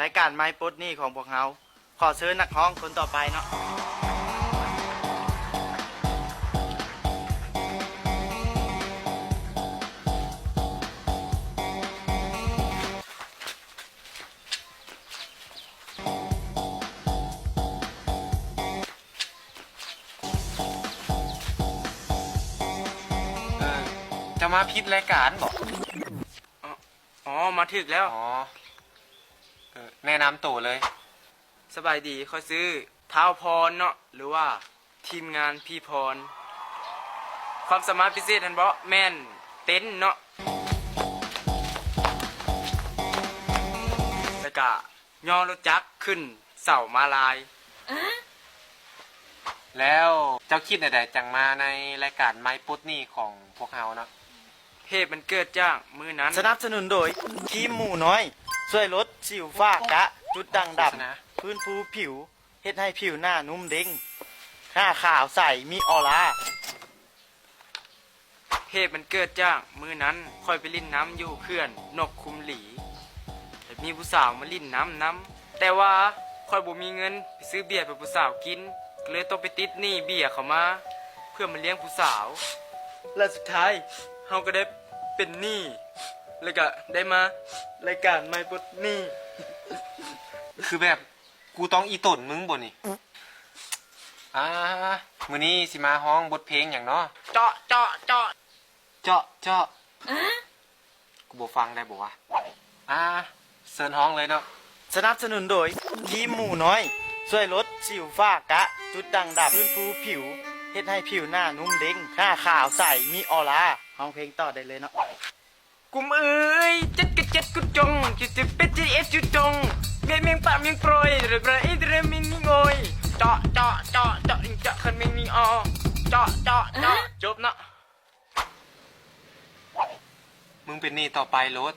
ລາຍການໃໝ່ປົດໜີ້ຂອງພວກເຮົາ ຂໍເຊີນນັກຮ້ອງຄົນຕໍ່ໄປເນາະ. ເອີ ເຈົ້າມາຜິດລາຍການບໍ? ອໍ ມາຖືກແລ້ວ. ອໍ ເອີ ແນະນຳໂຕເລີຍ. ສະບາຍດີ ຂ້ອຍຊື່ທ້າວພອນເນາະ ຫຼືວ່າທີມງານພີ່ພອນ. ຄວາມສາມາດພິເສດຫັ້ນບໍ? ແມ່ນເຕັ້ນເນາະ ແລ້ວກະຍໍລົດຈັກຂຶ້ນເສົາມ້າລາຍ. ແລ້ວເຈົ້າຄິດແນວໃດຈັ່ງມາໃນລາຍການໃໝ່ປົດໜີ້ຂອງພວກເຮົາເນາະ? ເຫດມັນເກີດຈາກມື້ນັ້ນ. ສະໜັບສະໜູນໂດຍ ຄຣີມໝູນ້ອຍ ຊ່ວຍລົດສິວ ຝ້າກະ ຈຸດດ່າງດຳ ໂຄສະນາ ຟື້ນຟູຜິວ ເຮັດໃຫ້ຜິວໜ້ານຸ້ມເດັ່ງ ໜ້າຂາວໃສ ມີອໍລາ. ເຫດມັນເກີດຈາກມື້ນັ້ນ ຂ້ອຍໄປຫຼິ້ນນ້ຳຢູ່ເຂື່ອນນົກຂຸມຫຼີ ແລະ ມີຜູ້ສາວມາຫຼິ້ນນ້ຳນຳ ແຕ່ວ່າຂ້ອຍບໍ່ມີເງິນໄປຊື້ເບຍໃຫ້ຜູ້ສາວກິນ ກໍເລີຍຕ້ອງໄປຕິດໜີ້ເບຍເຂົາມາ ເພື່ອມາລ້ຽງຜູ້ສາວ ແລະ ສຸດທ້າຍເຮົາກໍໄດ້ເປັນໜີ້ ແລ້ວກໍໄດ້ມາລາຍການໃໝ່ປົດໜີ້. ຄືແບບ ກູຕ້ອງອີ່ຕົນມຶງບໍນີ້? ອ່າ ມື້ນີ້ຊິມາຮ້ອງບົດເພງຫຍັງເນາະ? ເຈາະ ເຈາະ ເຈາະ ເຈາະ ເຈາະ. ກູບໍ່ຟັງໄດ້ບໍ່ວະ? ອ່າ ເຊີນຮ້ອງເລີຍເນາະ. ສະໜັບສະໜູນໂດຍ ຄຣີມໝູນ້ອຍ ຊ່ວຍລົດສິວ ຝ້າກະ ຈຸດດ່າງດຳ ຟື້ນຟູຜິວ ເຮັດໃຫ້ຜິວໜ້ານຸ້ມເດັ່ງ ໜ້າຂາວໃສ ມີອໍລາ. ຮ້ອງເພງຕໍ່ໄດ້ເລີຍເນາະ. ກຸມເອີຍ ເຈັດກະເຈັດກຸດຈົງ ເຈັດເຈັດເປັດເຈັດເອັດຈຸດຈົງ ເມງເມງປະເມງໂປຍ ເຣເຣເຣເມງນິງໂອຍ ເຈາະ ເຈາະ ເຈາະ ເຈາະ ເຈາະ ຄັນເມງນິງອອ ເຈາະ ເຈາະ ເຈາະ. ຈົບເນາະ. ມຶງເປັນໜີ້ຕໍ່ໄປໂລດ.